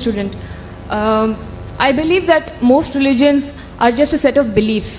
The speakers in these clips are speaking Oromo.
student. I believe that most religions are just a set of beliefs.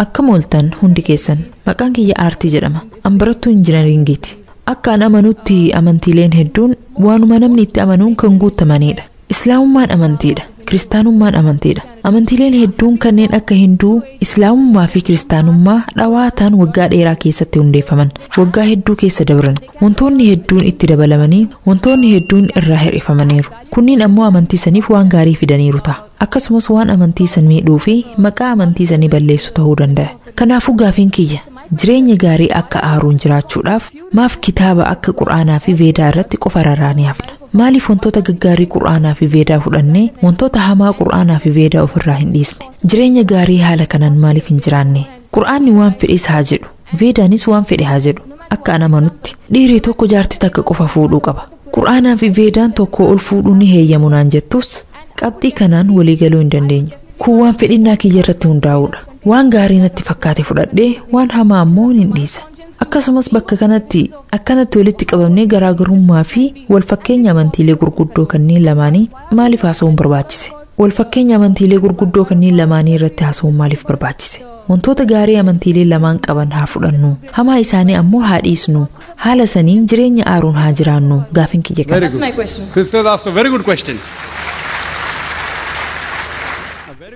Akkam ooltan hundi keessan, maqaan kiyya Aartii jedhama. An barattuu injinaringiiti. Akka an amanutti amantiileen hedduun waanuma namni itti amanuun kan guutamanidha. Islaamummaan amantiidha. Kiristaanummaan amantiidha. Amantiileen hedduun kanneen akka Hinduu, Islaamummaa fi Kiristaanummaa dhawaataan waggaa dheeraa keessatti hundeeffaman, waggaa hedduu keessa dabran. Wantoonni hedduun itti dabalamanii, wantoonni hedduun irraa hir'ifamaniiru. Kunniin ammoo amantii saniif waan gaarii fidaniiru ta'a. Akkasumas waan amantii san miidhuu fi maqaa amantii sanii balleessu ta'uu danda'a. Kanaafuu gaafiin kiyya jireenya gaarii akka aaruun jiraachuudhaaf maaf kitaaba akka Qur'aanaa fi Veedaa irratti qofa rarraanii hafna? Maaliif wantoota gaggaarii Qur'aanaa fi Veedaa fudhannee wantoota hamaa Qur'aanaa fi Veedaa ofirraa hin dhiisne? Jireenya gaarii haala kanaan maaliif hin jiraanne? Qur'aanni waan fedhes haa jedhu, Veedaanis waan fedhe haa jedhu. Akka an amanutti dhiirri tokko jaartii takka qofa fuudhuu qaba. Qur'aanaa fi Veedaan tokko ol fuudhuu ni heeyyamu naan jettus qabxii kanaan walii galuu hin dandeenyu. Kun waan fedhinnaa kiyya irratti hundaa'uudha. Waan gaarii natti fakkaate fudhadhee waan hamaa ammoo hin dhiisa. Akkasumas bakka kanatti akkanatti walitti qabamnee garaagarummaa fi wal fakkeenya amantiilee gurguddoo kanneen lamaanii maaliif haasa'uun barbaachise? Wal fakkeenya amantiilee gurguddoo kanneen lamaanii irratti haasa'uun maaliif barbaachise? Wantoota gaarii amantiilee lamaan qaban haa fudhannu, hamaa isaanii ammoo haa dhiisnu, haala saniin jireenya aaruun haa jiraannu. Gaafin kiyya kana. Very That's my good. question. Sister has asked a very good question.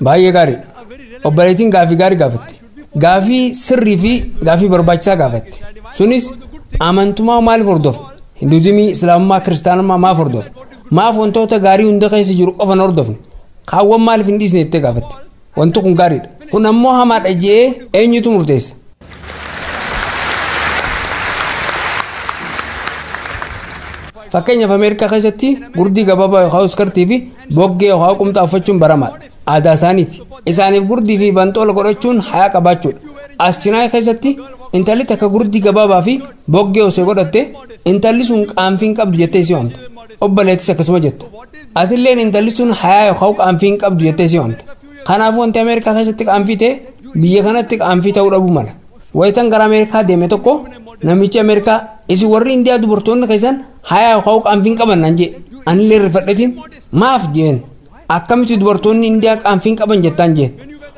Baay'ee gaariidha. Obboleettiin gaafii gaarii gaafatte. Gaafii sirrii fi gaafii barbaachisaa gaafatte. Sunis amantummaa maaliif hordofne? Hinduuzimii, Islaamummaa, Kiristaanummaa maaf hordofne? Maaf wantoota gaarii hunda keessa jiru qofa hin hordofne? Kaawwan maaliif hin dhiisne jettee gaafatte? Wanti kun gaariidha. Kun ammoo hamaadha je'ee eenyutu murteessa? Fakkeenyaaf Ameerikaa keessatti gurdii gabaabaa yookaan iskartii fi boggee yookaan qumxaa uffachuun baramaadha. Aadaa isaaniiti. Isaaniif gurdii fi banxoola godhachuun hayaa qabaachuudha. As Chinaay keessatti intalli takka gurdii gabaabaa fi boggee osoo godhatte intalli sun qaanfii hin qabdu jettee si waamta. Obboleettis akkasuma jetta. Atilleen intalli sun hayaa yookaan qaanfii hin qabdu jettee si waamta. Kanaafuu wanti Ameerikaa keessatti qaanfii ta'e biyya kanatti qaanfii ta'uu dhabuu mala. Wayitan gara Ameerikaa deeme tokko namichi Ameerikaa isin warri Indiyaa dubartoonni keessan hayaa yookaan qaanfii hin qaban naan jee. Anillee rifadhetiin maaf jeen akkamitti dubartoonni Indiyaa qaanfii hin qaban jettaan jeen.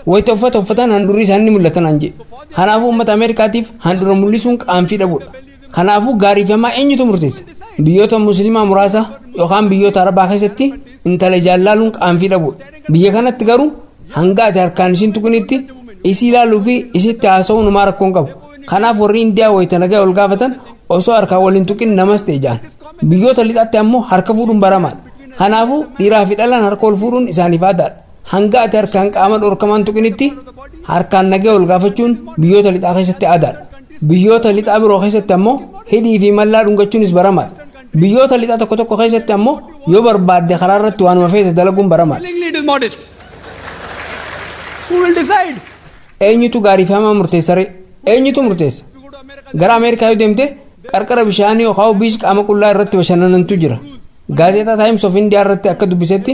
Wayita uffata uffatan handhuurri isaanii ni mul'ata naan jee. Kanaafuu uummata Ameerikaatiif handhuura mul'isuun qaanfii dhabuudha. Kanaafuu gaarii fi hamaa eenyutu murteessa? Biyyoota Musliimaa muraasa yookaan biyyoota Arabaa keessatti intala jaallaaluun qaanfii dhabuudha. Biyya kanatti garuu hanga ati harkaan ishiin tuqinitti isii ilaaluu fi isitti haasa'uun homaa rakkoo hin qabu. Kanaaf warri Indiyaa wayita nagaa ol gaafatan osoo harkaan waliin tuqin namas ta'e ja'an. Biyyoota lixaatti ammoo harka fuudhuun baramaadha. Kanaafuu dhiiraa fi dhalaan harka ol fuudhuun isaaniif aadaadha. Hanga ati harkaan qaama dhorkamaan tuqinitti harkaan nagaa ol gaafachuun biyyoota lixaa keessatti aadaadha. Biyyoota lixaa biroo keessatti ammoo hidhii fi mallaa dhungachuunis baramaadha. Biyyoota lixaa tokko tokko keessatti ammoo yoo barbaadde karaa irratti waanuma feete dalaguun baramaadha. Willingly it is modest. Who will decide? Eenyutu gaarii fi hamaa murteessa ree? Eenyutu murteessa? Gara Ameerikaa yoo deemte qarqara bishaanii yookaan biish qaama qullaa irratti bashannanantu jira. Gaazexaa Times of India irratti akka dubbisetti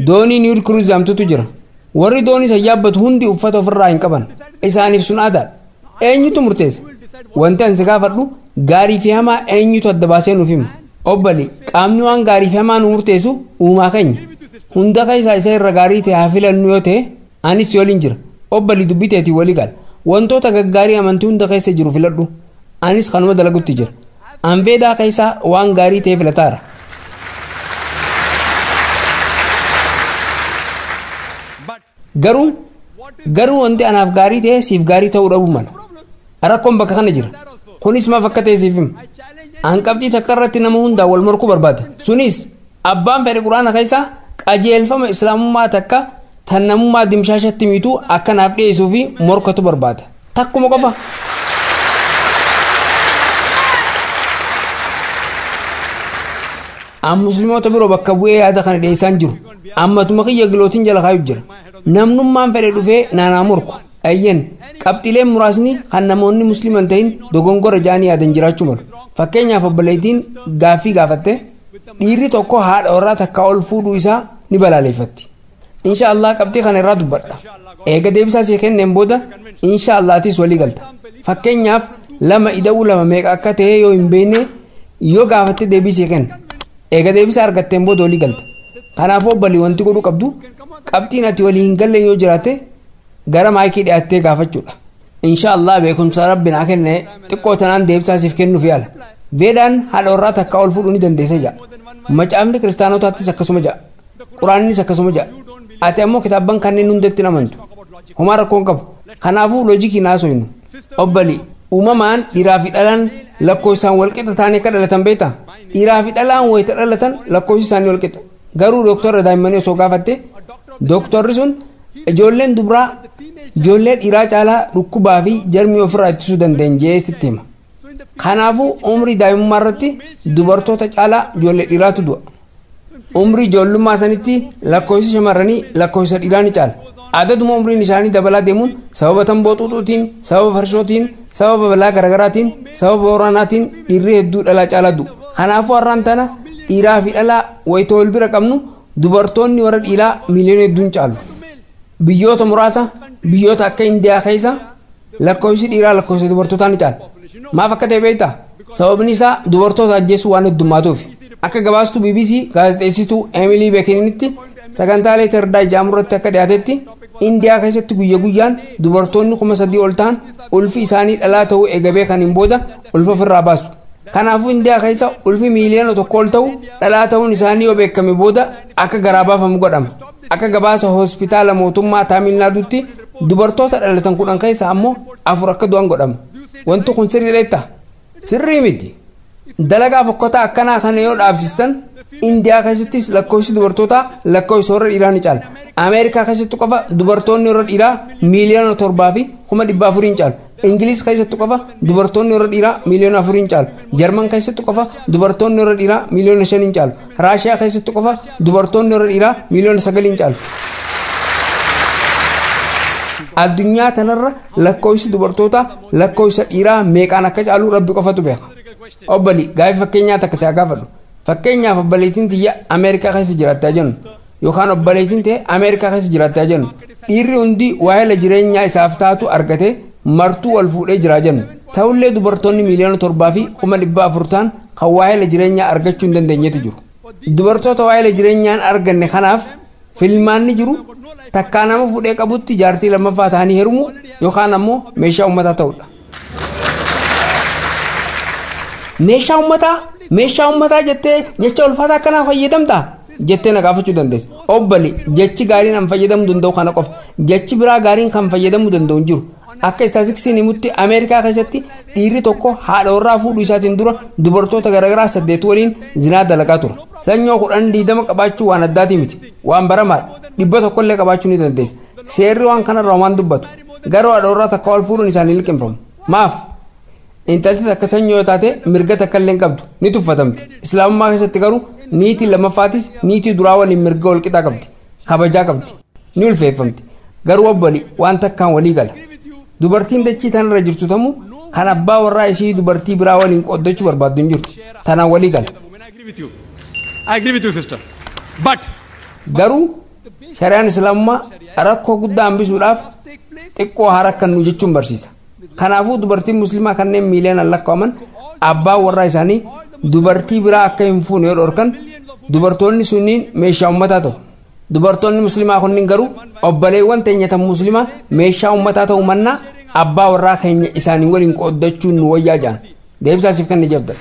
doonii New Cruise jedhamtutu jira. Warri doonii san yaabbatu hundi uffata ofirraa hin qaban. Isaaniif sun aadaadha. Eenyutu murteessa? Wanti ani si gaafadhu gaarii fi hamaa eenyutu adda baasee nuuf hima? Obbali qaamni waan gaarii fi hamaa nu murteessu uumaa keenya. Hunda keessaa isa irra gaarii ta'e haa filannu yoo ta'e anis si waliin jira. Obbali dubbii teetiin walii gala. Wantoota gaggaarii amantii hunda keessa jiru filadhu. Anis kanuma dalagutti jira. An Veedaa keessaa waan gaarii ta'e filataara. Garuu wanti anaaf gaarii ta'e siif gaarii ta'uu dhabuu mala. Rakkoon bakka kana jira. Kunis maaf akka ta'e siif hima. An qabxii takka irratti nama hundaan wal morkuu barbaada. Sunis abbaan fedhe Quraana keessaa qajeelfama Islaamummaa takka tan namummaa dimshaashatti miitu akka naaf dhiyeessuu fi morkatu barbaada. Takkuma qofa. An musliimoota biroo bakka bu'ee yaada kana dhiyeessaan jiru. Ammatuma kiyya gilootiin jala kaayuuf jira. Namnummaan fedhe dhufee naanaa morku. Ayyen qabxiileen muraasni kan namoonni musliiman ta'in dogongora ja'anii yaadan jiraachuu malu. Fakkeenyaaf obboleettiin gaaffii gaafatte dhiirri tokko haadha warraa takka ol fuudhuu isaa ni balaaleffatti. Insha Allah qabxii kana irraa dubbadha. Eega deebisaa sii kenneen booda insha Allahtis walii galta. Fakkeenyaaf 2 ida'uu 2 meeqa akka ta'e yoo hin beekne yoo gaafatte deebii sii kenna. Eega deebisaa argatteen booda walii galta. Kanaafuu obbolii wanti godhuu qabdu qabxiin ati walii hin galle yoo jiraate gara maayikii dhiyaattee gaafachuudha. Inshaallah beekumsa rabbi naa kenne xiqqoo tanaan deebisaa siif kennuuf yaala. Veedaan haadha warraa takka ol fuudhuu ni dandeessa jedha. Macaafni kiristaanotaattis akkasuma jedha. Quraannis akkasuma jedha. Ati ammoo kitaabban kanneen hundatti hin amantu. Homaa rakkoo hin qabu. Kanaafuu loojikii naasoynu. Obbali uumamaan dhiiraa fi dhalaan lakkoofsaan walqixa ta'anii akka dhalatan beektaa? Dhiiraa fi dhalaan wayita dhalatan lakkoofsi isaanii walqixa. Garuu dooktarra daa'immanii osoo gaafatte dooktarri sun ijoolleen dubaraa ijoollee dhiiraa caalaa dhukkubaa fi jarmii ofirraa ittisuu danda'an jedhee sitti hima. Kanaafuu umrii daa'imummaa irratti dubartoota caalaa ijoollee dhiiraatu du'a. Umrii ijoollummaa sanitti lakkoofsi shamarranii lakkoofsa dhiiraa ni caala. Adaduma umriin isaanii dabalaa deemuun sababa tamboo xuuxuutiin, sababa farshootiin, sababa balaa garaagaraatiin, sababa waraanaatiin dhiirri hedduu dhalaa caalaa du'u. Kanaafuu har'aan tana dhiiraa fi dhalaa wayita wal bira qabnu dubartoonni warra dhiiraa miiliyoona hedduun caalu. Biyyoota muraasa biyyoota akka Indiyaa keessa lakkoofsi dhiiraa lakkoofsa dubartootaa ni caala. Maaf akka ta'e beektaa? Sababni isaa dubartoota ajjeesuu waan heddummaatuuf. Akka gabaastuu BBC gaazexeessituu Emily Beekinitti sagantaalee tardaa ijaamu irratti akka dhiyaatetti Indiyaa keessatti guyya guyyaan dubartoonni 3,000 ol ta'an ulfi isaanii dhalaa ta'uu eegabee kan hin booda ulfa ofirraa baasu. Kanaafuu Indiyaa keessa ulfi miiliyoona 1 ol ta'u dhalaa ta'uun isaanii yoo beekame booda akka garaa baafamu godhama. Akka gabaasa hospitaala mootummaa Taamilnaaduutti dubartoota dhalatan 10 keessa ammoo 4 akka du'an godhama. Wanti kun sirrii dha? Sirrii miti. Dalagaa fokkotaa akkanaa kana yoo dhaabsistan Indiyaa keessattis lakkoofsi dubartootaa lakkoofsa warra dhiiraa ni caala. Ameerikaa keessatti qofa dubartoonni warra dhiiraa miiliyoona 7,400,000 hin caalu. Ingiliis keessatti qofa dubartoonni warra dhiiraa miiliyoona 4 hin caalu. Jarman keessatti qofa dubartoonni warra dhiiraa miiliyoona 5 hin caalu. Raashiyaa keessatti qofa dubartoonni warra dhiiraa miiliyoona 9 hin caalu. Addunyaa tanarra lakkoofsi dubartootaa lakkoofsa dhiiraa meeqaan akka caalu rabbi qofatu beeka. Obbali gaaffii fakkeenyaa takka si gaafadhu. Fakkeenyaaf obboleettiin tiyya Ameerikaa keessa jiraattaa jennu yookaan obboleettiin ta'e Ameerikaa keessa jiraattaa jennu dhiirri hundi waa'ee jireenyaa isaaf taatu argate martuu wal fuudhee jiraa jennu. Ta'ullee dubartoonni miiliyoona 7,400,000 ta'an kan waa'ee jireenyaa argachuu hin dandeenyetu jiru. Dubartoota waa'ee jireenyaan arganne kanaaf filmaanni jiru takkaa nama fuudhee qabutti jaartii lammaffaa ta'anii heerumu yookaan ammoo meeshaa uummataa ta'udha. Meeshaa uummataa meeshaa uummataa jettee jecha ulfaataa akkanaa fayyadamtaa jettee na gaafachuu dandeessa. Obbali jechi gaariin an fayyadamuu danda'u kana qofa. Jechi biraa gaariin kan fayyadamuu danda'u hin jiru. Akka istaatistiksiin himutti Ameerikaa keessatti dhiirri tokko haadha warraa fuudhuu isaatiin dura dubartoota garaagaraa 8 waliin zinaa dalagaa ture. Sanyoo 10 20 qabaachuu waan addaatii miti. Waan baramaadha. 100 illee qabaachuu ni dandeessa. Seerri waan kanarraa waan dubbatu. Garuu haadha warraa takka ol fuudhuun isaanii liqimfamu. Maaf? Intalti takka sanyoo yoo taate mirga takka illee hin qabdu ni tuffatamti. Islaamummaa keessatti garuu niitii lammaffaatis niitii duraa waliin mirga wal qixaa qabdi. Kabajaa qabdi. Ni ulfeeffamti. Garuu obbali waan takkaan walii gala. Dubartiin dachii tanarra jirtu tamuu kan abbaa warraa ishii dubartii biraa waliin qooddachuu barbaaddu hin jirtu. Tanaan walii gala. I agree with you, sister. But garuu shari'aan islaamummaa rakkoo guddaa hambisuudhaaf xiqqoo haa rakkannu jechuun barsiisa. Kanaafuu dubartiin musliimaa kanneen miiliyoonaan lakkaa'aman abbaa warraa isaanii dubartii biraa akka hin fuune yoo dhorkan dubartoonni sunniin meeshaa uummataa ta'u. Dubartoonni musliimaa kunniin garuu obboleewwan teenyatan musliimaa meeshaa uummataa ta'uu mannaa abbaa warraa keenya isaanii waliin qooddachuun nu wayyaa jedhan. Deebisaa siif kenna jabda.